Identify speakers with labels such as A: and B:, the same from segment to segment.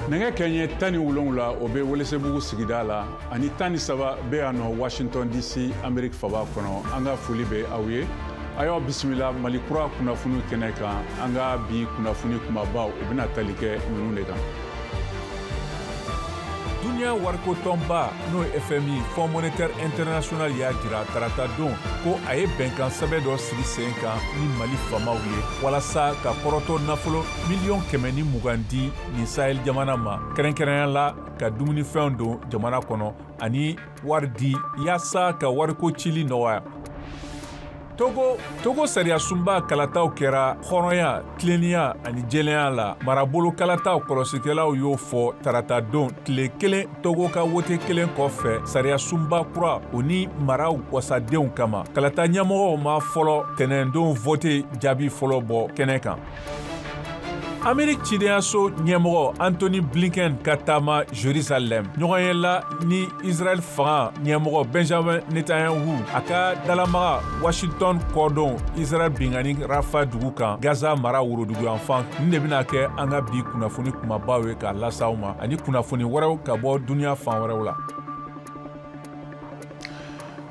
A: Nɛgɛ kɛɲɛ 17 o bɛ Welesebugu sigida la ani 13 bɛ yan nɔ Washington DC Amerique faba kɔnɔ. An ka foli bɛ aw ye, a y'aw bisimila Mali kura kunnafoni kɛnɛ kan. An ka bi kunnafoni kumabaw o bɛna tali kɛ ninnu de kan. Duniya wariko tɔnba n'o ye FMI, Fonds monétaire international, y'a jira tarata don ko a ye bɛnkan sɛbɛn dɔ sigi sen kan ni Mali faamaw ye walasa ka kɔrɔtɔ nafolo 120 miliyɔn di nin Sahel jamana ma, kɛrɛnkɛrɛnya la ka dumunifɛnw don jamana kɔnɔ ani wari di yaasa ka wariko cili nɔgɔya. Togo sariyasunba kalataw kɛra hɔrɔnya, tilennenya ani jɛlenya la, marabolo kalataw kɔlɔsikɛlaw y'o fɔ tarata don, tile kelen Togo ka wote kelen kɔfɛ sariyasunba kura o ni maraw wasadenw kama. Kalata ɲɛmɔgɔw ma fɔlɔ tɛnɛndon vote jaabi fɔlɔ bɔ kɛnɛ kan. Amerik cidenyaso ɲɛmɔgɔ Antony Blinken ka taama Jerusalem, ɲɔgɔnyela ni Israel fanga ɲɛmɔgɔ Benjamin Netanyahu, a ka dalamaga Washington kɔdon Israel bingani Rafa dugu kan, Gaza mara woroduguyanfan. Nin de bɛna kɛ an ka bi kunnafoni kumabaw ye k'a lase aw ma, ani kunnafoni wɛrɛw ka bɔ duniya fan wɛrɛw la.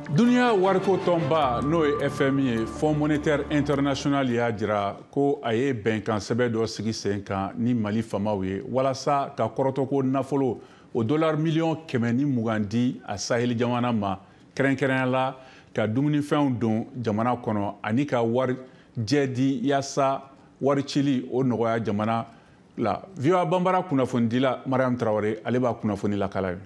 A: Duniya wariko tɔnba n'o ye FMI ye, Fonds monétaire international, y'a jira ko a ye bɛnkan sɛbɛn dɔ sigi sen kan ni Mali faamaw ye walasa ka kɔrɔtɔko nafolo o dollar 120 miliyɔn di a Sahel jamana ma, kɛrɛnkɛrɛnya la ka dumunifɛnw don jamana kɔnɔ ani ka wari jɛ di yaasa wari cili o nɔgɔya jamana la. VOA Banbara kunnafonidila Mariam Tarawele, ale b'a kunnafoni lakala ye.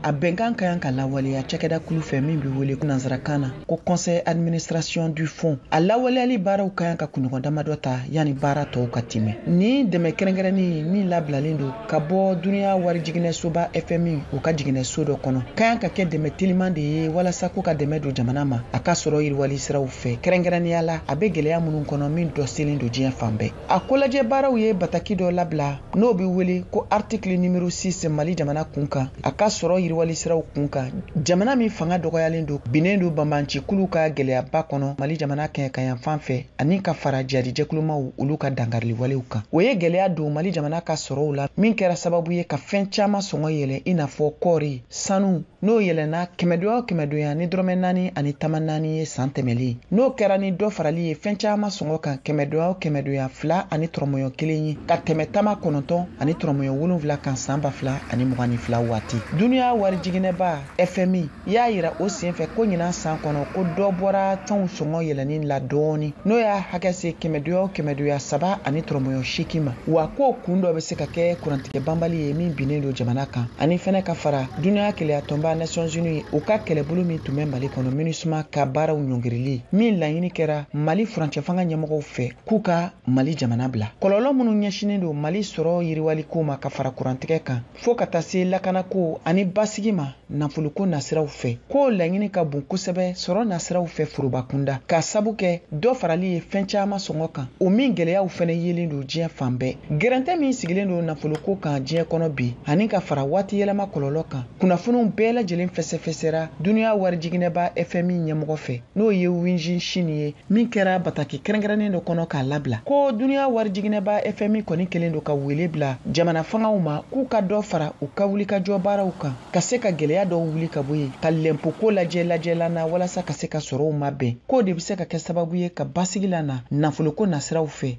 B: A bɛnkan ka kan ka lawaleya cakɛda kulu fɛ min bɛ wele nansarakan na ko Conseil administration du fonds. A lawaleyali baaraw ka kan ka kunɲɔgɔn damadɔ ta yanni baara tɔw ka tɛmɛ. Ni dɛmɛ kɛrɛnkɛrɛnnin min labilalen don ka bɔ duniya wari jiginɛsoba FMI, o ka jiginɛso dɔ kɔnɔ, ka kan ka kɛ dɛmɛ teliman de ye walasa ko ka dɛmɛ don jamana ma a ka sɔrɔ yiriwali siraw fɛ, kɛrɛnkɛrɛnnenya la a bɛ gɛlɛya minnu kɔnɔ min dɔ selen don diɲɛ fan bɛɛ. A kolajɛ baaraw ye bataki dɔ labila n'o bɛ wele ko article numéro 6 Mali jamana kun kan, a ka sɔrɔ yiriwali siraw kun kan, jamana min fanga dɔgɔyalen don, binnen don banbancikulu ka gɛlɛyaba kɔnɔ Mali jamana kɛɲɛkayanfan fɛ, ani ka fara jadijɛkulumaw olu ka dankariliwalew kan. O ye gɛlɛya don Mali jamana ka sɔrɔw la min kɛra sababu ye ka fɛn caman sɔngɔ yɛlɛ, i n'a fɔ kɔɔri, sanu, n'o yɛlɛnna kɛmɛdonya o kɛmɛdonya ni dɔrɔmɛ 4 ani tama 4 ye san tɛmɛlen, n'o kɛra ni dɔ farali ye fɛn caman sɔngɔ kan kɛmɛdonya o kɛmɛdonya 2 ani tɔrɔmɔɲɔ 1 ye, ka tɛmɛ tama 9 ani tɔrɔmɔɲɔ 7 kan san 2022 waati. Duniya wari jiginɛba FMI y'a yira o senfɛ ko ɲinan san kɔnɔ ko dɔ bɔra fɛnw sɔngɔ yɛlɛnni la dɔɔni, n'o y'a hakɛ se kɛmɛdonya o kɛmɛdonya 3 ani tɔrɔmɔɲɔ 8 ma, wa k'o kun dɔ bɛ se ka kɛ kurantigɛ banbali ye min binnen don jamana kan, ani fɛnɛ ka fara duniya keleya tɔnba Nations Unies u ka kɛlɛbolo min tun bɛ Mali kɔnɔ, MINUSMA, ka baaraw ɲɔngirili min laɲini kɛra Mali furancɛ fanga ɲɛmɔgɔw fɛ k'u ka Mali jamana bila. Kɔlɔlɔ minnu ɲɛsinen don Mali sɔrɔ yiriwaliko ma, ka fara kurantigɛ kan fɔɔ ka taa se lakanako ani basigi ma nafoloko nasiraw fɛ, k'o laɲini ka bon kosɛbɛ sɔrɔ nasiraw fɛ foroba kunda, k'a sabu kɛ dɔ farali ye fɛn caman sɔngɔ kan, o min gɛlɛyaw fɛnɛ yelen don diɲɛ fan bɛɛ. Gɛrɛntɛ min sigilen don nafoloko kan diɲɛ kɔnɔ bi, ani ka fara waati yɛlɛma kɔlɔlɔ kan, kunnafoniw bɛɛ lajɛlen fɛsɛfɛsɛra duniya wari jiginɛba FMI ɲɛmɔgɔ fɛ, n'o ye Winjin Shin ye, min kɛra bataki kɛrɛnkɛrɛnnen dɔ kɔnɔ k'a labila ko duniya wari jiginɛba FMI kɔni kɛlen don ka wele bila jamana fangaw ma k'u ka dɔ fara u ka wulikajɔ baaraw kan ka se ka gɛlɛya dɔw wuli ka bɔ yen, ka lɛnpoko lajɛ lajɛlan na walasa ka se ka sɔrɔw mabɛn, k'o de bɛ se ka kɛ sababu ye ka basigi la na nafoloko nasiraw fɛ.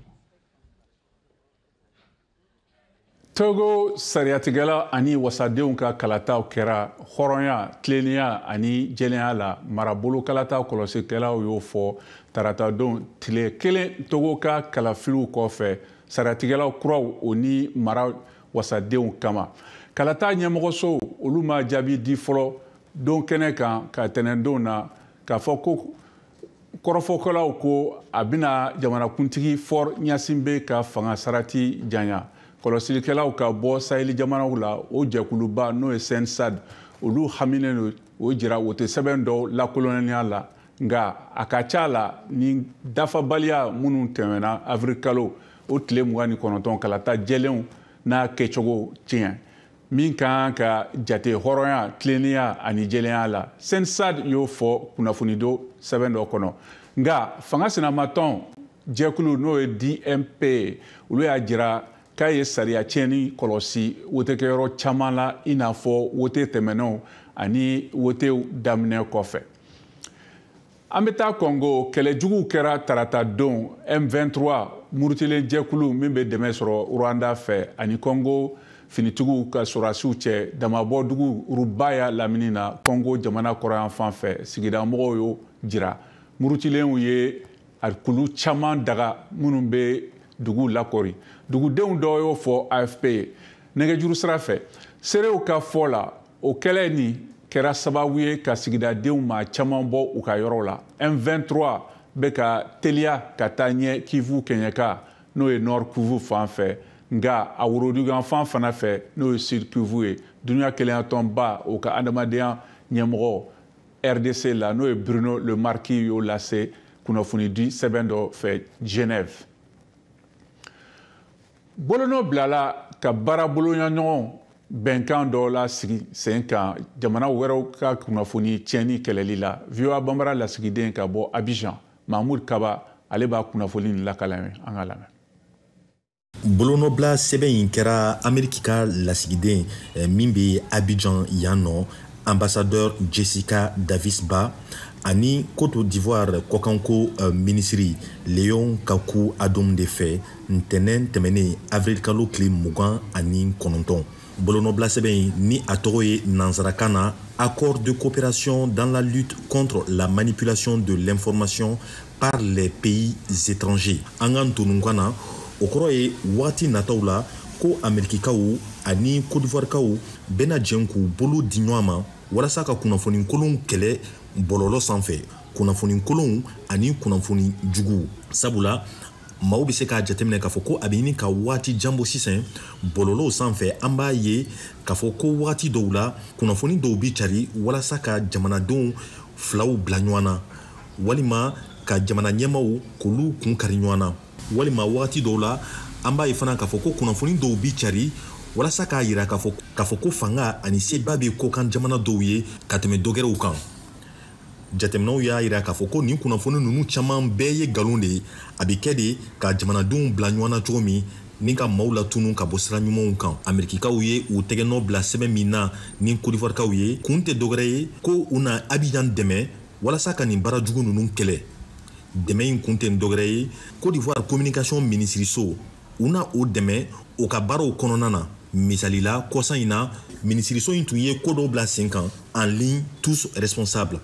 A: Togo sariyatigɛla ani wasadenw ka kalataw kɛra hɔrɔnya, tilennenya ani jɛlenya la, marabolo kalataw kɔlɔsikɛlaw y'o fɔ taratadon, tile kelen Togo ka kalafiliw kɔfɛ sariyatigɛlaw kuraw o ni mara wasadenw kama. Kalata ɲɛmɔgɔsow olu ma jaabi di fɔlɔ don kɛnɛ kan ka tɛnɛndon na k'a fɔ ko kɔrɔfɔkɛlaw ko a bɛna jamanakuntigi Faure Gnassingbé ka fanga sarati janya. Kɔlɔsilikɛlaw ka bɔ Saheli jamanaw la, o jɛkuluba n'o ye CNSAD, olu haminen don o jira wote sɛbɛn dɔw lakolonnenya la. Nka a ka ca la ni dafabaliya minnu tɛmɛna avril kalo o tile 29 kalata jɛlenw n'a kɛcogo tiɲɛ min kan ka jate hɔrɔnya, tilennenya ani jɛlenya la. CNSAD y'o fɔ kunnafonido sɛbɛn dɔ kɔnɔ. Nka fanga sinamatɔn jɛkulu n'o ye DMP, olu y'a jira k'a ye sariya tiɲɛni kɔlɔsi wotekɛyɔrɔ caman la, i n'a fɔ wote tɛmɛnenw ani wotew daminɛ kɔfɛ. An bɛ taa Kɔngo, kɛlɛjuguw kɛra tarata don M23 murutilen jɛkulu min bɛ dɛmɛ sɔrɔ Rwanda fɛ ani Kɔngo finitigiw ka sɔrɔdasiw cɛ damabɔdugu Rubaya lamini na Kɔngo jamana kɔrɔyanfan fɛ. Sigidamɔgɔw y'o jira. Murutilenw ye a kulu caman daga minnu bɛ dugu lakɔri. Dugudenw dɔw y'o fɔ AFP ye nɛgɛjuru sira fɛ. Seerew ka fɔ la, o kɛlɛ nin kɛra sababu ye ka sigidadenw maa caman bɔ u ka yɔrɔ la. M23 bɛ ka teliya ka taa ɲɛ Kivu kɛɲɛka, n'o ye Nord Kivu fan fɛ, nka a woroduguyanfan fana fɛ, n'o ye Sud Kivu ye. Dunuya kelenyatɔnba o ka adamadenya ɲɛmɔgɔ RDC la, n'o ye Bruno Le Marquis, y'o lase kunnafonidi sɛbɛn dɔ fɛ Genève. Bolonɔ bilala ka baaraboloɲɔgɔn bɛnkan dɔ la sigi sen kan jamana wɛrɛw ka kunnafoni tiɲɛni kɛlɛli la. VOA Bambara lasigiden ka bɔ Abidjan, Mahmoud Kaba, ale b'a kunnafoni nin lakala ye, an ka lamɛn.
C: Bolonɔbila sɛbɛn in kɛra Ameriki ka lasigiden min bɛ Abidjan yan nɔ, ambassadeur Jessica Davis Ba, ani Côte d'Ivoire kɔkanko minisiri Léon Kaku Adom de fɛ ntɛnɛn tɛmɛnen avril kalo tile 29. Bolonɔbila sɛbɛn in ni a tɔgɔ ye nansarakan na Accord de coopération dans la lutte contre la manipulation de l'information par les pays étrangers. An ka ntonunkan na, o kɔrɔ ye waati nataw la ko Amerikikaw ani Côte d'Ivoirekaw bɛna jɛn k'u bolo di ɲɔgɔn ma walasa ka kunnafoni kolonw kɛlɛ bɔlɔlɔ sanfɛ, kunnafoni kolonw ani kunnafoni juguw. Sabula maaw bɛ se k'a jateminɛ k'a fɔ ko a bɛ ɲini ka waati jan bɔ sisan bɔlɔlɔw sanfɛ, an b'a ye k'a fɔ ko waati dɔw la kunnafoni dɔw bɛ cari walasa ka jamanadenw filaw bila ɲɔgɔn na, walima ka jamana ɲɛmaaw k'olu kun kari ɲɔgɔn na, walima waati dɔw la an b'a ye fana k'a fɔ ko kunnafoni dɔw bɛ cari walasa k'a yira k'a fɔ ko fanga ani seba bɛ kɔkan jamana dɔw ye ka tɛmɛ dɔgɛrɛw kan. Jateminɛw y'a yira k'a fɔ ko nin kunnafoni ninnu caman bɛɛ ye nkalon de ye, a bɛ kɛ de ka jamanadenw bila ɲɔgɔn na cogo min ni ka maaw latunu ka bɔ sira ɲumanw kan. Amerikikaw ye u tɛgɛnɔ bila sɛbɛn min na ni Côte d'Ivoirekaw ye, kun tɛ dɔwɛrɛ ye ko u na Abidjan dɛmɛ walasa ka nin baara jugu ninnu kɛlɛ. Dɛmɛ in kun tɛ dɔwɛrɛ ye, Côte d'Ivoire communication minisiriso u na o dɛmɛ o ka baaraw kɔnɔna na. Misali la, kɔsa in na minisiriso in tun ye ko dɔw bila sen kan en ligne tous responsables.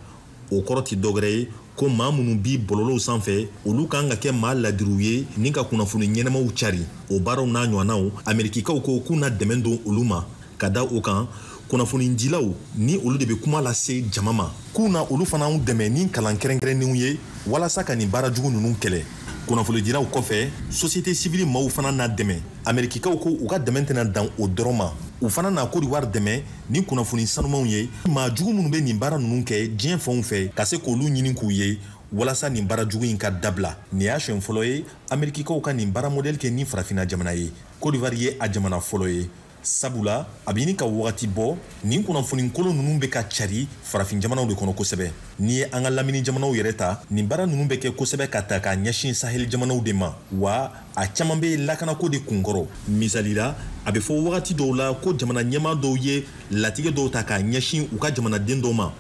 C: O kɔrɔ tɛ dɔwɛrɛ ye ko maa minnu bi bɔlɔlɔw sanfɛ olu kan ka kɛ maa ladiriw ye ni ka kunnafoni ɲɛnamaw cari. O baaraw n'a ɲɔgɔnnaw, Amerikikaw ko k'u na dɛmɛ don olu ma. Ka da o kan, kunnafonidilaw ni olu de bɛ kuma lase jama ma, k'u na olu fana dɛmɛ ni kalan kɛrɛnkɛrɛnnenw ye walasa ka nin baara jugu ninnu kɛlɛ. Kunnafonidilaw kɔfɛ, société civile maaw fana na dɛmɛ. Amerikikaw ko u ka dɛmɛ tɛna dan o dɔrɔn ma, u fana na Côte d'Ivoire dɛmɛ ni kunnafoni sanumanw ye, maa jugu minnu bɛ nin baara ninnu kɛ diɲɛ fanw fɛ ka se k'olu ɲini k'u ye walasa nin baara jugu in ka dabila. Nin y'a siɲɛ fɔlɔ ye Amerikikaw ka nin baara modèle kɛ ni farafinna jamana ye. Côte d'Ivoire ye a jamana fɔlɔ ye, sabula a bɛ ɲini ka wagati bɔ nin kunnafoni kolon ninnu bɛ ka cari farafin jamanaw de kɔnɔ kosɛbɛ. N'i ye an ka lamini jamanaw yɛrɛ ta, nin baara ninnu bɛ kɛ kosɛbɛ ka ta k'a ɲɛsin sahel jamanaw de ma, wa a caman bɛ lakanako de kunkɔrɔ. Misali la, a bɛ fɔ wagati dɔw la ko jamana ɲɛmaa dɔw ye latigɛ dɔw ta k'a ɲɛsin u ka jamanaden dɔw ma,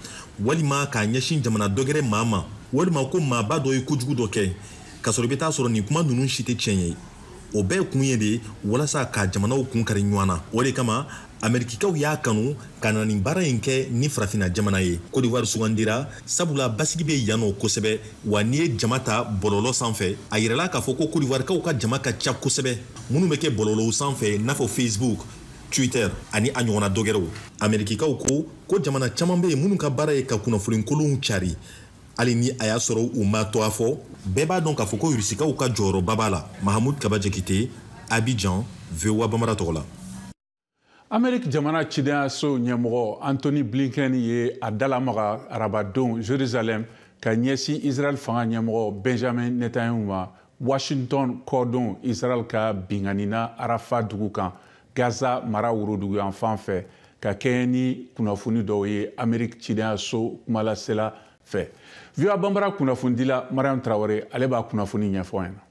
C: walima k'a ɲɛsin jamana dɔgɛrɛ maa ma, walima ko maaba dɔ ye kojugu dɔ kɛ, k'a sɔrɔ i bɛ taa sɔrɔ nin kuma ninnu si tɛ tiɲɛ ye. O bɛɛ kun ye de walasa ka jamanaw kun kari ɲɔgɔn na. O de kama Amerikikaw y'a kanu ka na nin baara in kɛ ni farafinna jamana ye. Côte d'Ivoire sugandira sabula basigi bɛ yan nɔ kosɛbɛ, wa n'i ye jama ta bɔlɔlɔ sanfɛ, a yirala k'a fɔ ko Côte d'Ivoirekaw ka jama ka ca kosɛbɛ, minnu bɛ kɛ bɔlɔlɔw sanfɛ n'a fɔ Facebook, Twitter ani a ɲɔgɔnna dɔgɛrɛw. Amerikikaw ko jamana caman bɛ yen minnu ka baara ye ka kunnafoni kolonw cari, hali ni a y'a sɔrɔ u ma tɔgɔ fɔ, bɛɛ b'a dɔn k'a fɔ ko Rusikaw ka jɔyɔrɔba b'a la. Mahamud Kaba Jakite, Abidjan, VOA Bambara tɔgɔ la.
A: Ameriki jamana cidenyaso ɲɛmɔgɔ Antony Blinken ye a dalamaga arabadon Jerusalem ka ɲɛsin Israel fanga ɲɛmɔgɔ Benjamin Netanyahu ma Washington kɔdon Israel ka binkanni na Arafa dugu kan Gaza mara woroduguyanfan fɛ, ka kɛɲɛ ni kunnafoni dɔw ye Amerique cidenyaso kumalasela fɛ. VOA Bambara kunnafonidila Mariam Traoré, ale b'a kunnafoni ɲɛfɔ an ɲɛna.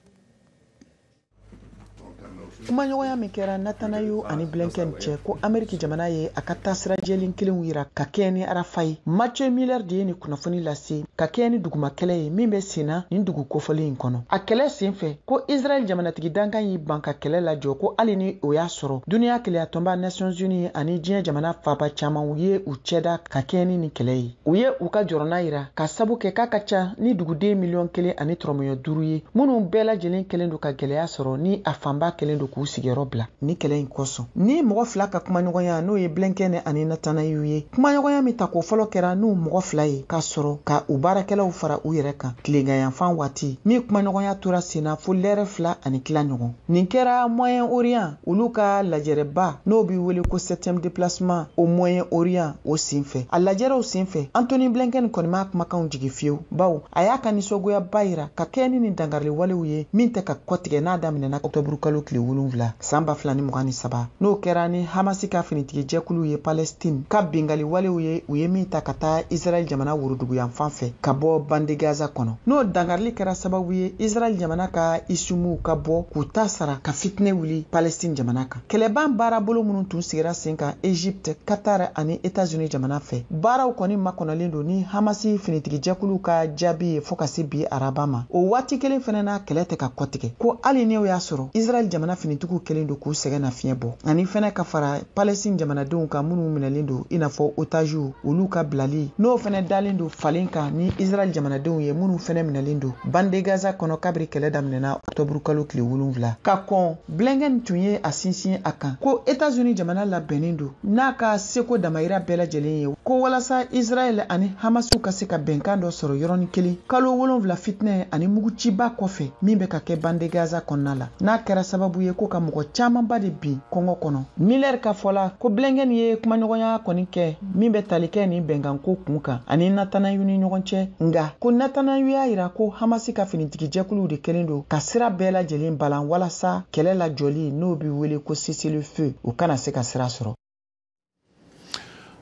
B: Kumaɲɔgɔnya min kɛra Netanyahu ani Blinken cɛ, ko Ameriki jamana ye a ka taasira jɛlen kelenw yira ka kɛɲɛ ni Arafa ye. Mathieu Miller de ye nin kunnafoni lase ka kɛɲɛ ni duguma kɛlɛ ye min bɛ senna nin dugu kofɔlen in kɔnɔ. A kɛlɛ sen fɛ, ko Israel jamanatigi dankan y'i ban ka kɛlɛ lajɔ, ko hali ni o y'a sɔrɔ duniya kelenyatɔnba Nations Unies ani diɲɛ jamana faaba caman ye u cɛda ka kɛɲɛ ni nin kɛlɛ ye. U ye u ka jɔrɔna yira ka sabu kɛ k'a ka ca ni duguden 1.5 miliyɔn ye, minnu bɛɛ lajɛlen kɛlen don ka gɛlɛya sɔrɔ, ni a fanba kɛlen don k'u sigiyɔrɔ bila ni kɛlɛ in kosɔn. Ni mɔgɔ fila ka kumaɲɔgɔnya, n'o ye Blinken ani Netanyahu ye, kumaɲɔgɔnya min ta ko fɔlɔ kɛra n'u mɔgɔ fila ye k'a sɔrɔ ka u baarakɛlaw fara u yɛrɛ kan tileganyanfan waati min, kumaɲɔgɔnya tora senna fo lɛrɛ 2 ni tila ɲɔgɔn. Nin kɛra Moyen Orient olu ka lajɛrɛba, n'o bɛ wele ko septième déplacement au Moyen Orient, o sen fɛ. A lajɛrɛw sen fɛ, Antony Blinken kɔni m'a kumakanw jigi fiyewu, bawo a y'a ka nisɔngoyaba yira ka kɛɲɛ ni nin dankarili walew ye min tɛ ka kɔtigɛ n'a daminɛna ɔktɔburu kalo tile 7 san 2023, n'o kɛra ni Hamasi ka finitigi jɛkulu ye Palestine ka bingali walew ye, u ye min ta ka taa Israɛl jamana woroduguyanfan fɛ ka bɔ bande Gaza kɔnɔ, n'o dankarili kɛra sababu ye Israɛl jamana ka isumuw ka bɔ k'u ta sara ka fitinɛ wuli Palestine jamana kan. Kɛlɛban baarabolo minnu tun sigira sen kan Egypte, Qatar ani Etats-Unis jamana fɛ, baaraw kɔni makɔnɔlen don ni Hamasi finitigi jɛkulu ka jaabi ye fɔɔ ka se bi araba ma. O waati kelen fɛnɛ na, kɛlɛ tɛ ka kɔtigɛ, ko hali ni o y'a sɔrɔ Israɛl jamana finitigiw kɛlen don k'u sɛgɛn na fiɲɛ bɔ, ani fɛnɛ ka fara Palestine jamanadenw kan minnu minɛlen don i n'a fɔ otagew, olu ka bilali, n'o fɛnɛ dalen don falen kan ni Israɛl jamanadenw ye minnu fɛnɛ minɛlen don bande Gaza kɔnɔ kabiri kɛlɛ daminɛna ɔktɔburu kalo tile 7. Ka kɔn, Blinken tun ye a sinsin a kan ko Etats-Unis jamana labɛnnen don n'a ka seko damayira bɛɛ lajɛlen ye, ko walasa Israɛl ani Hamasiw ka se ka bɛnkan dɔ sɔrɔ yɔrɔnin kelen kalo 7 fitinɛ ani muguciba kɔfɛ min bɛ ka kɛ bande Gaza kɔnɔna la, n'a kɛra sababu ye ko ka mɔgɔ camanba de bin kɔngɔ kɔnɔ. Miller ka fɔ la, ko Blinken ye kumaɲɔgɔnya kɔni kɛ min bɛ tali kɛ nin bɛnkanko kun kan ani Netanyahu ni ɲɔgɔn cɛ, nga ko Netanyahu y'a yira ko Hamasi ka finitigi jɛkuluw de kɛlen don ka sira bɛɛ lajɛlen balan walasa kɛlɛ lajɔli, n'o bɛ wele ko cessez-le-feu, o kana se ka sira sɔrɔ.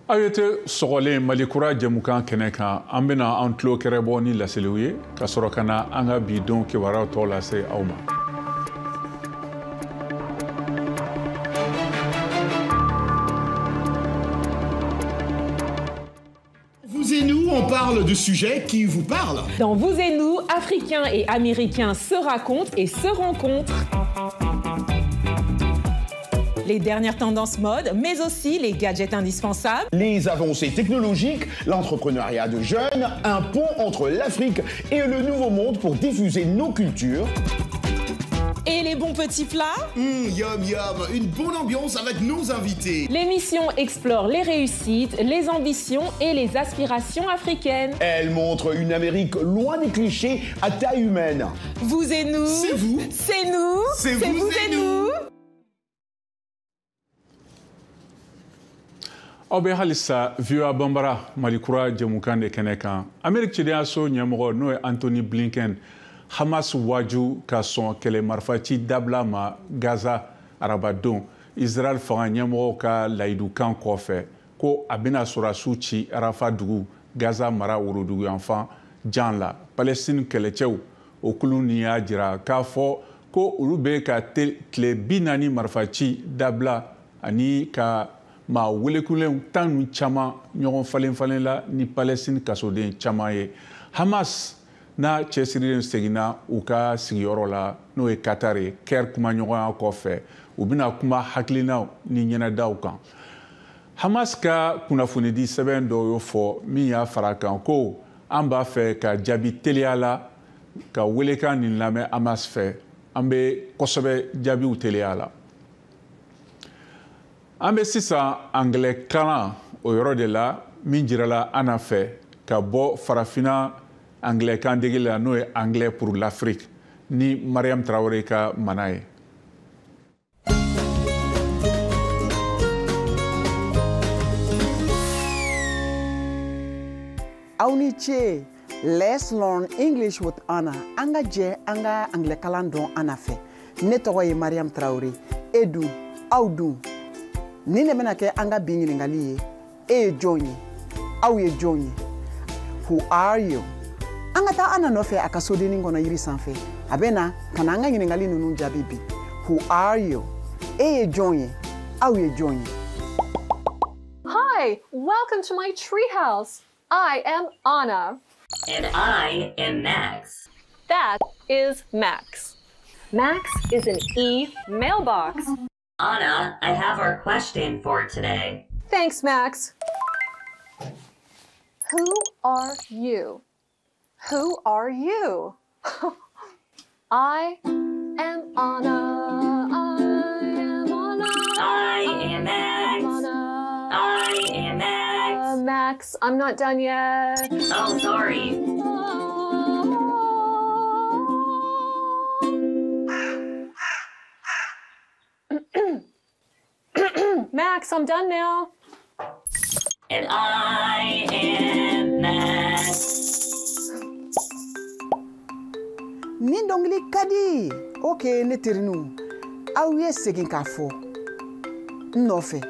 A: Aw ye tɛ sɔgɔlen Mali Kura jɛmukan kɛnɛ kan. An bɛna an tulo kɛrɛ bɔ ni laseliw ye ka sɔrɔ ka na an ka bi don kibaruyaw tɔ lase aw ma.
D: Vous et nous, on parle de sujets qui vous parlent.
E: Dans Vous et nous, Africains et Américains se racontent et se rencontrent. Les dernières tendances mode, mais aussi les gadgets indispensables.
D: Les avancées technologiques, l'entrepreneuriat de jeunes, un pont entre l'Afrique et le Nouveau Monde pour diffuser nos cultures.
E: Et les bons petits plats.
D: Yum yum, une bonne ambiance avec nos invités.
E: L'émission explore les réussites, les ambitions et les aspirations africaines.
D: Elle montre une Amérique loin des clichés, à taille humaine.
E: Vous et nous.
D: C'est vous.
E: C'est nous.
D: C'est vous et nous.
A: Aw bɛ halisa VOA Banbara Mali Kura jɛmukan de kɛnɛ kan. Ameriki cidenyaso ɲɛmɔgɔ, n'o ye Antony Blinken, Hamas waju ka sɔn kɛlɛ marifaci dabila ma Gaza arabadon, Israel fanga ɲɛmɔgɔw ka layidukan kɔfɛ ko a bɛna sɔrɔdasiw ci Arafa dugu, Gaza mara woroduguyanfan jan la. Palestine kɛlɛcɛw o kulu nin y'a jira k'a fɔ ko olu bɛ ka tile 40 marifaci dabila ani ka maa welekulenw tan ni caman ɲɔgɔn falen falen la ni Palestine kasoden caman ye. Hamas n'a cɛsirilen seginna u ka sigiyɔrɔ la, n'o ye Qatar ye, Caire kumaɲɔgɔnya kɔfɛ, u bɛna kuma hakilinaw ni ɲɛnadaw kan. Hamas ka kunnafonidi sɛbɛn dɔw y'o fɔ min y'a fara kan ko an b'a fɛ ka jaabi teliya la ka welekan nin lamɛn Hamas fɛ. An bɛ kosɛbɛ jaabiw teliya la. An bɛ sisan angilɛ kalan o yɔrɔ de la min jirala an fɛ ka bɔ Farafinna angilɛ kan dege la, n'o ye Anglais pour l'Afrique, ni Mariam Traoré ka mana ye.
B: Aw ni ce. Let's learn English with Anna. An ka jɛ an ka anglais kalan dɔn Anna fɛ. Ne tɔgɔ ye Mariam Traoré. E dun, aw dun. Nin de bɛna kɛ an ka bi ɲininkali ye. E ye jɔn ye? Aw ye jɔn ye? Who are you? An ka taa Anna nɔfɛ a ka sodennin kɔnɔ yiri sanfɛ. A bɛ na ka na an ka ɲininkali ninnu jaabi bi. Who are you? E ye jɔn ye? Aw ye jɔn ye?
F: Hi, welcome to my treehouse. I am Anna.
G: And I am Max.
F: That is Max. Max is an E mailbox.
G: Anna, I have our question for today.
F: Thanks, Max. Who are you? Who are you? I am Anna. I am Anna.
G: I am Max.
F: Anna.
G: I am Max.
F: Max, I'm not done yet.
G: Oh, sorry.
F: Max, I'm done now.
G: And I am Max.
B: Nin dɔnkili ka di. Ok, ne teriniw, aw ye segin k'a fɔ n nɔfɛ.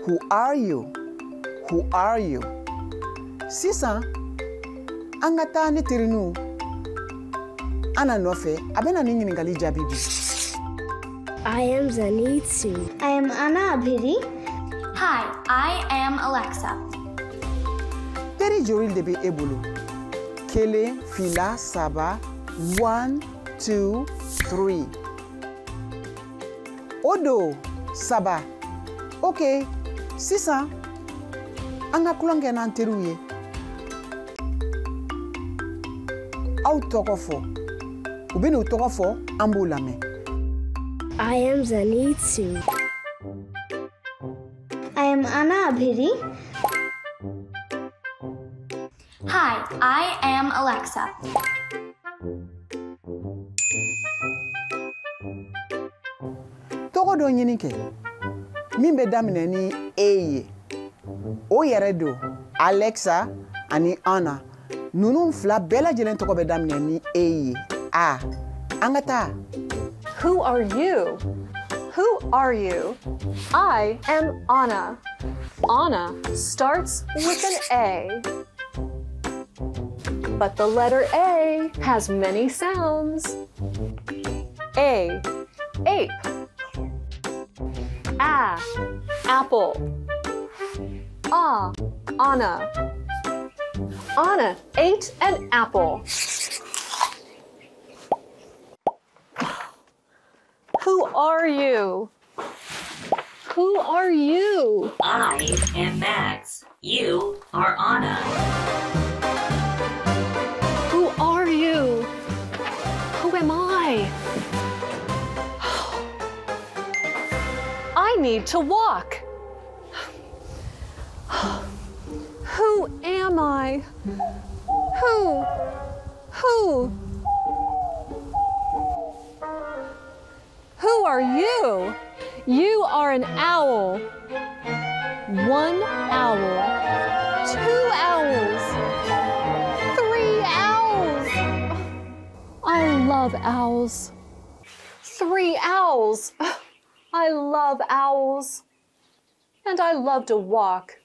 B: Who are you? Who are you? Sisan, an ka taa ne teriniw Anna nɔfɛ, a bɛna nin ɲininkali jaabi bi.
H: I am Zanitsu.
I: I am Anna Abhiri.
J: Hi, I am Alexa.
B: Teri joli de bɛ e bolo? 1, 2, 3. 1, 2, 3. O don, 3. Ok, sisan, an ka tulon kɛ n'an teriw ye. Aw tɔgɔ fɔ. U bɛ n'u tɔgɔ fɔ, an b'u lamɛn.
H: I am Zanitsu.
I: I am Anna Abhiri.
J: Hi, I am Alexa.
B: Tɔgɔ dɔ ɲini kɛ min bɛ daminɛ ni E ye. O yɛrɛ don Alexa ani Anna. Ninnu fila bɛɛ lajɛlen tɔgɔ bɛ daminɛ ni E ye. A, an ka taa.
F: Who are you? Who are you? I am Anna. Anna starts with an A. But the letter A has many sounds. A, ape. A, apple. Ah, Anna. Anna ate an apple. Who are you? Who are you?
G: I am Max. You are Anna.
F: Who are you? Who am I? I need to walk. Who am I? Who? Who? Who are you? You are an owl. 1 owl. 2 owls. 3 owls. I love owls. 3 owls. I love owls. And I love to walk.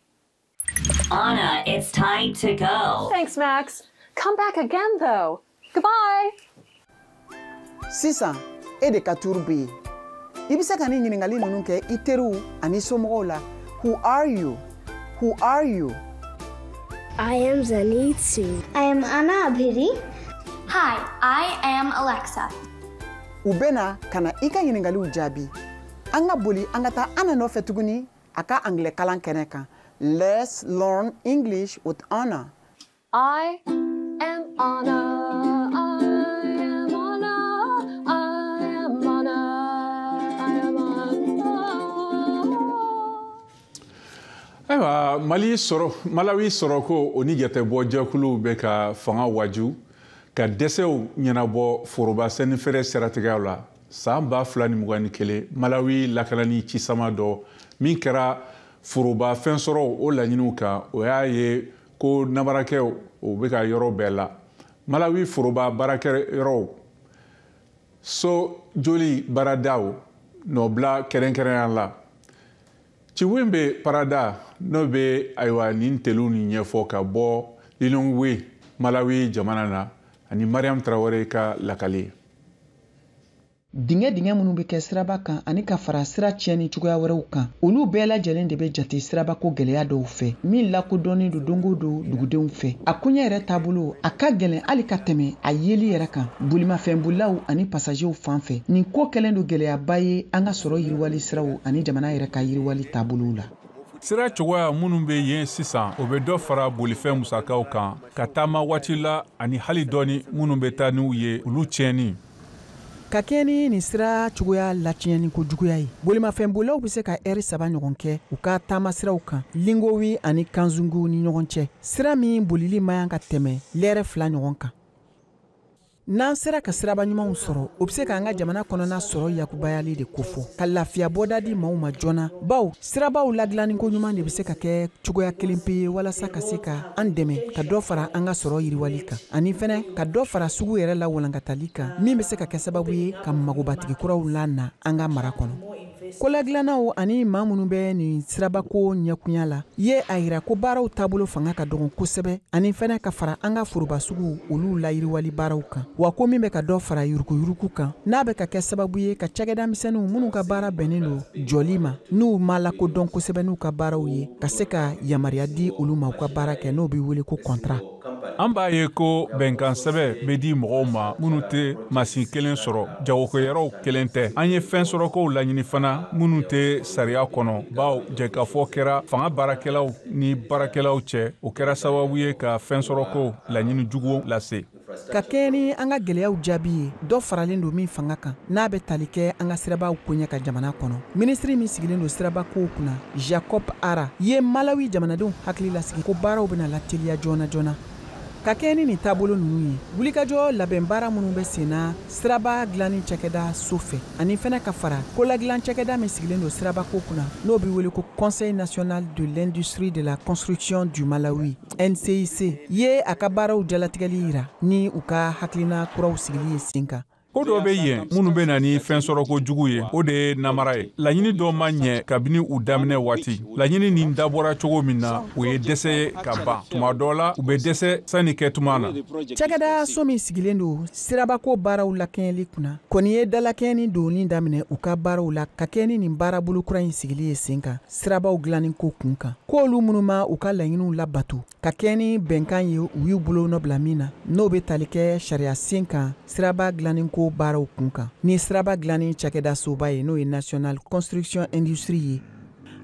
G: Anna, it's time to go.
F: Thanks, Max. Come back again, though. Goodbye.
B: Sisan, e de ka turu bɛ yen. I bɛ se ka nin ɲininkali ninnu kɛ i teriw ani somɔgɔw la. Who are you? Who are you?
H: I am Zanitsu.
I: I am Anna Abhiri.
J: Hi, I am Alexa.
B: U bɛ na ka na i ka ɲininkaliw jaabi. An ka boli an ka taa Anna nɔfɛ tuguni a ka anglais kalan kɛnɛ kan. Let's learn English with Anna.
F: I am Anna. I am Anna. I am Anna. I am Anna.
A: Ayiwa, Mali sɔrɔ, Malawi sɔrɔko o ni jatebɔ jɛkuluw bɛ ka fanga waju ka dɛsɛw ɲɛnabɔ foroba sɛnifɛrɛ siratigɛw la. San 2021, Malawi lakanani cisama dɔ min kɛra foroba fɛn sɔrɔ o laɲiniw kan, o y'a ye ko nabarakɛw o bɛ ka yɔrɔ bɛɛ la. Malawi foroba baarakɛyɔrɔw, so joli baaradaw nɔbila kɛrɛnkɛrɛnya la. Ciwen bɛ parada n'o bɛ ayiwa nin teliw ni ɲɛfɔ ka bɔ Lilongwe, Malawi jamana na, ani Mariam Tarawele ka lakali.
B: Dingɛ dingɛ minnu bɛ kɛ siraba kan ani ka fara sira tiɲɛni cogoya wɛrɛw kan, olu bɛɛ lajɛlen de bɛ jate sirabako gɛlɛya dɔw fɛ min lakodɔnnen don don o don dugudenw fɛ. A koɲɛ yɛrɛ taabolo a ka gɛlɛn hali ka tɛmɛ a yeli yɛrɛ kan bolimafɛnbolilaw ani pasajew fan fɛ. Nin ko kɛlen don gɛlɛyaba ye an ka sɔrɔ yiriwali siraw ani jamana yɛrɛ ka yiriwali taabolow la.
A: Sira cogoya minnu bɛ yen sisan, o bɛ dɔ fara bolifɛn musakaw kan ka taama waati la, ani hali dɔɔni minnu bɛ taa n'u ye, olu tiɲɛni.
B: Ka kɛɲɛ ni nin sira cogoya latiɲɛni ko juguya ye, bolimafɛnbolilaw bɛ se ka ɛri 3 ɲɔgɔn kɛ u ka taama siraw kan Lilongwe ani Kasungu ni ɲɔgɔn cɛ, sira min bolili man kan ka tɛmɛ lɛrɛ 2 ɲɔgɔn kan. N'an sera ka siraba ɲumanw sɔrɔ, o bɛ se k'an ka jamana kɔnɔna sɔrɔ yakubayali de kofɔ, ka lafiya bɔda di maaw ma joona, baw sirabaw ladilanni ko ɲuman de bɛ se ka kɛ cogoya kelen pe ye walasa ka se ka an dɛmɛ ka dɔ fara an ka sɔrɔ yiriwali kan, ani fɛnɛ ka dɔ fara sugu yɛrɛ la walankatali kan, min bɛ se ka kɛ sababu ye ka magobatigi kuraw lana an ka mara kɔnɔ. Koladilannaw ani maa minnu bɛ nin sirabako ɲɛkunya la ye a yira ko baaraw taabolo fanga ka dɔgɔn kosɛbɛ, ani fɛnɛ ka fara an ka foroba sugu olu layiriwali baaraw kan, wa ko min bɛ ka dɔ fara yuruguyurugu kan, n'a bɛ ka kɛ sababu ye ka cakɛda misɛnninw minnu ka baara bɛnnen don jɔli ma, n'u ma lakodɔn kosɛbɛ n'u ka baaraw ye, ka se ka yamaruya di olu ma u ka baara kɛ, n'o bɛ wele ko contrat.
A: An b'a ye ko bɛnkan sɛbɛ bɛ di mɔgɔw ma minnu tɛ masin kelen sɔrɔ, jagokɛyɔrɔw kelen tɛ. An ye fɛn sɔrɔkow laɲini fana minnu tɛ sariya kɔnɔ, bawo jɛkafɔ kɛra fanga baarakɛlaw ni baarakɛlaw cɛ, o kɛra sababu ye ka fɛn sɔrɔkow laɲini jugu lase.
B: Ka kɛɲɛ ni an ka gɛlɛyaw jaabi ye, dɔ faralen don min fanga kan n'a bɛ tali kɛ an ka sirabaw koɲɛ ka jamana kɔnɔ, minisiri min sigilen don sirabakow kunna, Jacob Ara, ye Malawi jamanadenw hakili lasigi ko baaraw bɛna lateliya joona joona. Ka kɛɲɛ ni nin taabolo ninnu ye, wulikajɔ labɛn baara minnu bɛ sen na siraba dilanni cakɛda so fɛ, ani fɛnɛ ka fara koladilan cakɛda min sigilen don sirabako kunna, n'o bɛ wele ko Conseil national de l'industrie de la construction du Malawi, NCIC, ye a ka baaraw jalatigɛli yira ni u ka hakilina kuraw sigili ye sen kan.
A: Ko dɔ bɛ yen minnu bɛ na ni fɛn sɔrɔko jugu ye, o de ye namara ye. Laɲini dɔ ma ɲɛ kabini u daminɛ waati. Laɲini nin dabɔra cogo min na, o ye dɛsɛ ye ka ban. Tuma dɔ la, u bɛ dɛsɛ sanni kɛ tuma na.
B: Cakɛda so min sigilen don sirabako baaraw lakɛɲɛli kunna kɔni ye dalakɛɲɛni donni daminɛ u ka baaraw la ka kɛɲɛ ni nin baarabolo kura in sigili ye sen kan sirabaw dilanni ko kun kan, k'olu minnu ma u ka laɲiniw labato ka kɛɲɛ ni bɛnkan ye u y'u bolo nɔ bila min na, n'o bɛ tali kɛ sariya sen kan siraba dilanni ko baaraw kun kan ni siraba dilanni cakɛda soba ye, n'o ye National Construction Industrie ye.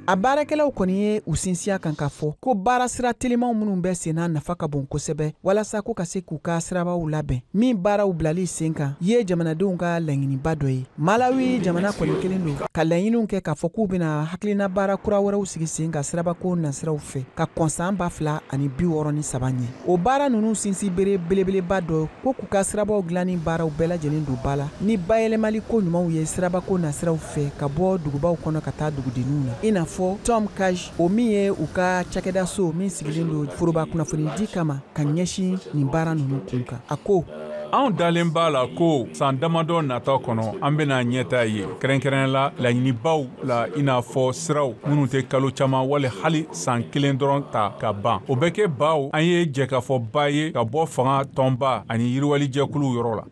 B: A baarakɛlaw kɔni ye u sinsiya kan k'a fɔ ko baara sira telimanw minnu bɛ sen na nafa ka bon kosɛbɛ walasa ko ka se k'u ka sirabaw labɛn, min baaraw bilali sen kan ye jamanadenw ka laɲiniba dɔ ye. Malawi jamana kɔni kelen don ka laɲiniw kɛ k'a fɔ k'u bɛna hakilina baara kura wɛrɛw sigi sen kan sirabako nasiraw fɛ ka kɔn san 2063 ɲɛ. O baara ninnu sinsin bere belebeleba dɔ ko k'u ka sirabaw dilanni baaraw bɛɛ lajɛlen don ba la ni bayɛlɛmali ko ɲumanw ye sirabako nasiraw fɛ ka bɔ dugubaw kɔnɔ ka taa dugudenninw na, i n'a fɔ Tom Kaj, o min ye u ka cakɛdaso min sigilen don foroba kunnafonidi kama ka ɲɛsin nin baara ninnu kun kan. A ko
A: anw dalen b'a la ko san damadɔ nata kɔnɔ, an bɛna ɲɛta ye, kɛrɛnkɛrɛn la laɲinibaw la, i n'a fɔ siraw minnu tɛ kalo caman wali hali san kelen dɔrɔn ta ka ban. O bɛ kɛ baw an ye jɛkafɔba ye ka bɔ fanga tɔnba ani yiriwalijɛkuluw yɔrɔ la.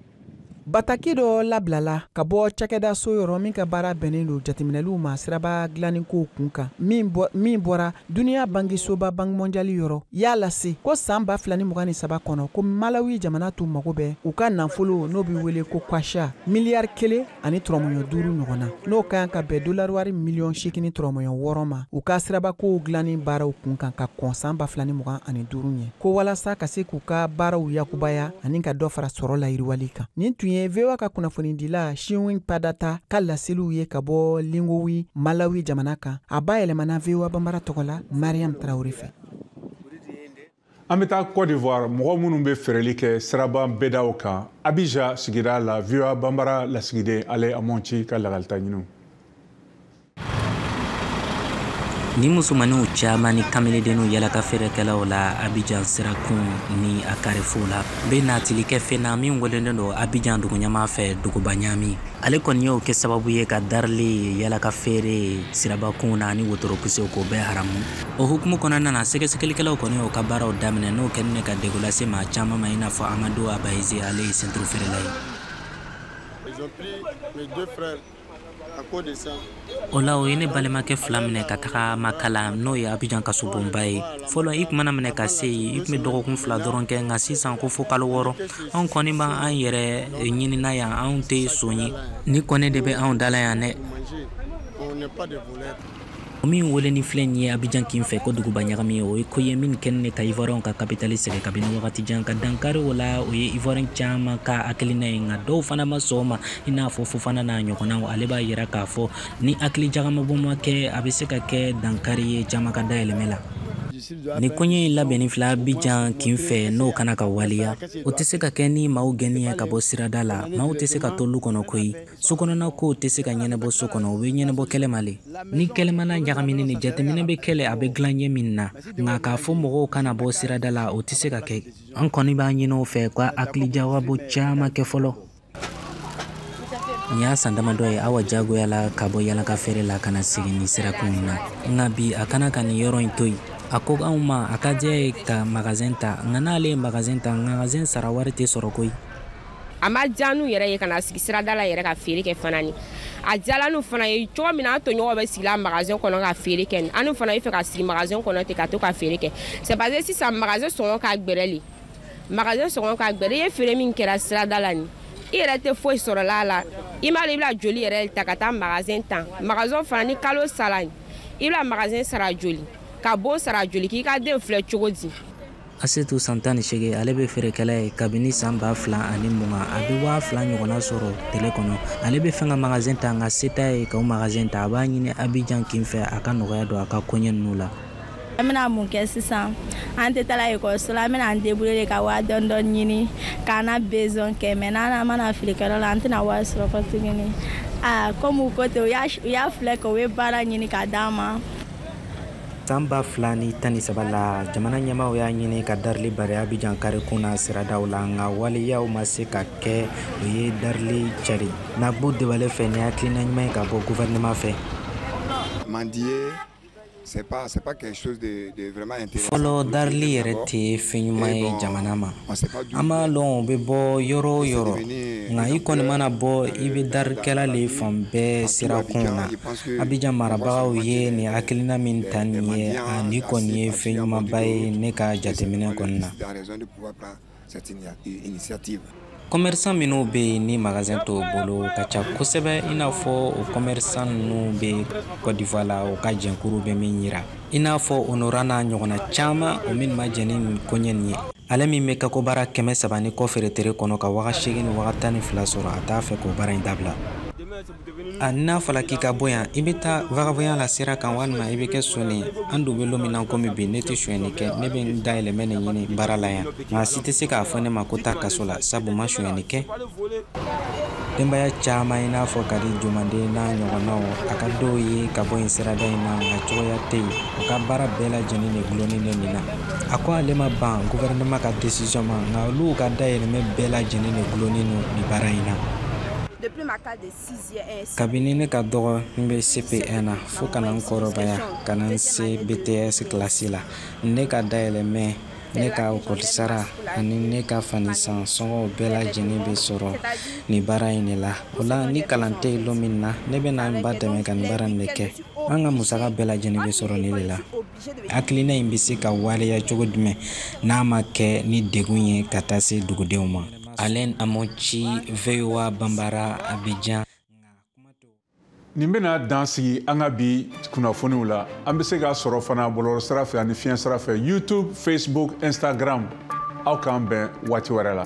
B: Bataki dɔ labilala ka bɔ cakɛda so yɔrɔ min ka baara bɛnnen don jateminɛliw ma siraba dilanni kow kun kan, min bɔra duniya bankisoba Banque mondiale yɔrɔ, y'a lase ko san 2023 kɔnɔ ko Malawi jamana tun mago bɛ u ka nafolo n'o bɛ wele ko kwacha miliyari 1.5 ɲɔgɔn na, n'o ka kan ka bɛn dolari wari miliyɔn 8.6 ma u ka sirabakow dilanni baaraw kun kan ka kɔn san 2025 ɲɛ, ko walasa ka se k'u ka baaraw yakubaya ani ka dɔ fara sɔrɔ layiriwali kan. Nin tun ye VOA ka kunnafonidila Shinwin Padata ka laseliw ye ka bɔ Lilongwe, Malawi jamana kan. A bayɛlɛmana VOA Bambara tɔgɔ la Mariam Traoré fɛ.
A: An bɛ taa Côte d'Ivoire, mɔgɔ minnu bɛ feereli kɛ siraba bɛdaw kan Abidjan sigida la, VOA Bambara lasigiden Ale Amonci ka lakalita ɲiniw.
K: Ni musomaninw caman ni kameledenninw yalaka feerekɛlaw la Abidjan sirakun ni a carrefour la bɛ natili kɛ fɛn na min welelen don Abidjan dugu ɲɛmaa fɛ duguba ɲaami. Ale kɔni y'o kɛ sababu ye ka darili yalaka feere sirabakun na ani wotoropusew k'o bɛɛ haramu. O hukumu kɔnɔna na, sɛgɛsɛgɛlikɛlaw kɔni y'o ka baaraw daminɛ, n'o kɛlen ka degun lase maa caman ma, i n'a fɔ Amadu Abayize, ale ye ceinture feerela ye.
L: Ils ont pris mes deux frères à cause de ça.
K: O la, o ye ne balimakɛ fila minɛ ka taga Makala, n'o ye Abijan kasobonba ye. Fɔlɔ, i tun mana minɛ ka se yen, i tun bɛ dɔgɔkun 2 dɔrɔn kɛ, nka sisan ko fo kalo 6. Anw kɔni b'an yɛrɛ ɲinina yan, anw tɛ son ye. Ni kɔni de bɛ anw da la yan dɛ.
L: On n'est pas des voleurs.
K: Min weleni filɛ nin ye Abijan kin fɛ ko duguba ɲagami ye, o ye ko ye min kɛlen ne ka Ivoiriyɛnw ka capitale sɛgɛn kabini wagati jan, ka dankari o la. O ye Ivoiriyɛn caman ka hakilina ye, nka dɔw fana ma sɔn o ma, i n'a fɔ Fofana n'a ɲɔgɔnnaw. Ale b'a yira k'a fɔ ni hakili jagamabɔ ma kɛ, a bɛ se ka kɛ dankari ye caman ka dayɛlɛmɛ la. Ni koɲɛ in labɛnni filɛ Abijan kin fɛ, n'o kana ka waleya, o tɛ se ka kɛ ni maaw gɛnni ye ka bɔ sirada la. Maaw tɛ se ka to lu kɔnɔ koyi. So kɔnɔna kow tɛ se ka ɲɛnabɔ so kɔnɔ, o bɛ ɲɛnabɔ kɛlɛma le. Ni kɛlɛmana ɲagamini ni jateminɛ bɛ kɛlɛ, a bɛ dilan ɲɛ min na, nka k'a fɔ mɔgɔw kana bɔ sirada la, o tɛ se ka kɛ. An kɔni b'a ɲini o fɛ ka hakilijagabɔ caman kɛ fɔlɔ. Nin y'a san damadɔ ye Awa jagoya la ka bɔ yalaka feere la ka na sigi nin sirakun in na, nka bi a kana ka nin yɔrɔ in to yen. A ko anw ma a ka diya ye ka magasin ta, nka n'ale ye magasin ta, magasin sara wari tɛ sɔrɔ koyi.
M: A ma diya n'u yɛrɛ ye ka na sigi sirada la yɛrɛ ka feere kɛ fana. Ni a diyala n'u fana ye cogo min na, an tɔɲɔgɔnw bɛ sigi la magasin kɔnɔ ka feere kɛ, ni an fana bɛ fɛ ka sigi magasin kɔnɔ ten ka to ka feere kɛ. C'est parce que sisan magasin sɔngɔ ka gbɛrɛ le, magasin sɔngɔ ka gbɛrɛ. I ye feere min kɛra sirada la nin, i yɛrɛ tɛ foyi sɔrɔ la la. I m'a dɔn i bɛna joli yɛrɛ ta ka taa magasin ta. Magasin fana, ni kalo sara, i bɛna magasin sara joli, ka bon sara joli, k'i ka den filɛ cogo di?
K: Asetu, san 18, ale bɛ feerekɛla ye kabini san 2020. A bɛ 2000 ɲɔgɔnna sɔrɔ tile kɔnɔ. Ale bɛ fɛn ka magasin ta, nka se t'a ye ka o magasin ta. A b'a ɲini Abijan kin fɛ a ka nɔgɔya don a ka koɲɛ ninnu la.
N: An bɛna mun kɛ sisan? An tɛ taa ekɔliso la, an bɛna an débrouiller de ka wari dɔɔni dɔɔni ɲini k'an na besoin kɛ, mais n'an mana feerekɛyɔrɔ la, an tɛna wari sɔrɔ kɔ tuguni. Aa, komi u ko ten, u y'a filɛ kɛ, u ye baara ɲini k'a d'an ma.
K: San 2013 la, jamana ɲɛmaaw y'a ɲini ka darili bari Abijan karikun na siradaw la, nka waleyaw ma se ka kɛ. O ye darili cari Nagbo Debale fɛ, ni hakilina ɲuman ye ka bɔ gouvernement fɛ.
O: Mendier, c'est pas quelque chose de vraiment intéressant.
K: Fɔlɔ, darili yɛrɛ tɛ fɛn ɲuman ye jamana ma. An b'a lɔn o bɛ bɔ yɔrɔ o yɔrɔ, nka i kɔni mana bɔ, i bɛ darikɛla le fan bɛɛ sirakunw na. Abijan marabagaw ye nin hakilina min ta nin ye, a nin kɔni ye fɛn ɲumanba ye ne ka jateminɛ kɔni na. Commerçant minnu bɛ yen ni magasin t'o bolo ka ca kosɛbɛ, i n'a fɔ o commerçant ninnu bɛ Côte d'Ivoire la, o ka jɛnkuru bɛ min yira, i n'a fɔ Honora n'a ɲɔgɔnna caman, o min ma jɛn ni nin koɲɛ nin ye. Ale min bɛ kakobara 300 ni kɔ feere tere kɔnɔ ka 8000 ni 12,000 sɔrɔ, a t'a fɛ k'o baara in dabila. A n'a fɔra k'i ka bɔ yan, i bɛ taa vagabond la sira kan, walima i bɛ kɛ soni ye. An dun bɛ don min na komi bi, ne tɛ sonyɛni kɛ, ne bɛ n dayɛlɛmɛ de ɲini baara la yan. Maa si tɛ se k'a fɔ ne ma ko taa kaso la, sabu ma sonyɛni kɛ. Denbaya caman, i n'a fɔ Kadi Jomanden n'a ɲɔgɔnnaw, a ka dɔw ye ka bɔ yen sirada in na, nka cogoya tɛ yen. U ka baara bɛɛ lajɛlen de gulonnen bɛ nin na. A ko ale ma ban gouvernement ka décision ma, nka olu ka dayɛlɛmɛ bɛɛ lajɛlen de gulonnen don nin baara in na. Kabini ne ka dɔgɔ, n bɛ CP1 na, fo ka na n kɔrɔbaya ka na n se BTS kilasi la, ne ka dayɛlɛmɛ, ne ka ekɔli ani ne ka fanisan sɔngɔw bɛɛ lajɛlen bɛ sɔrɔ nin baara in de la. O la, ni kalan tɛ yen don min na, ne bɛna n ba dɛmɛ ka nin baara in de kɛ. An ka musaka bɛɛ lajɛlen bɛ sɔrɔ nin de la. Hakilina in bɛ se ka waleya cogo jumɛn n'a ma kɛ ni degun ye ka taa se dugudenw ma? Alain Amochi, VOA Bambara, Abidjan.
A: Nin bɛna dan sigi an ka bi kunnafoniw la. An bɛ se k'a sɔrɔ fana bɔlɔlɔ sira fɛ ani fiɲɛ sira fɛ, YouTube, Facebook, Instagram. Aw k'an bɛn waati wɛrɛ la.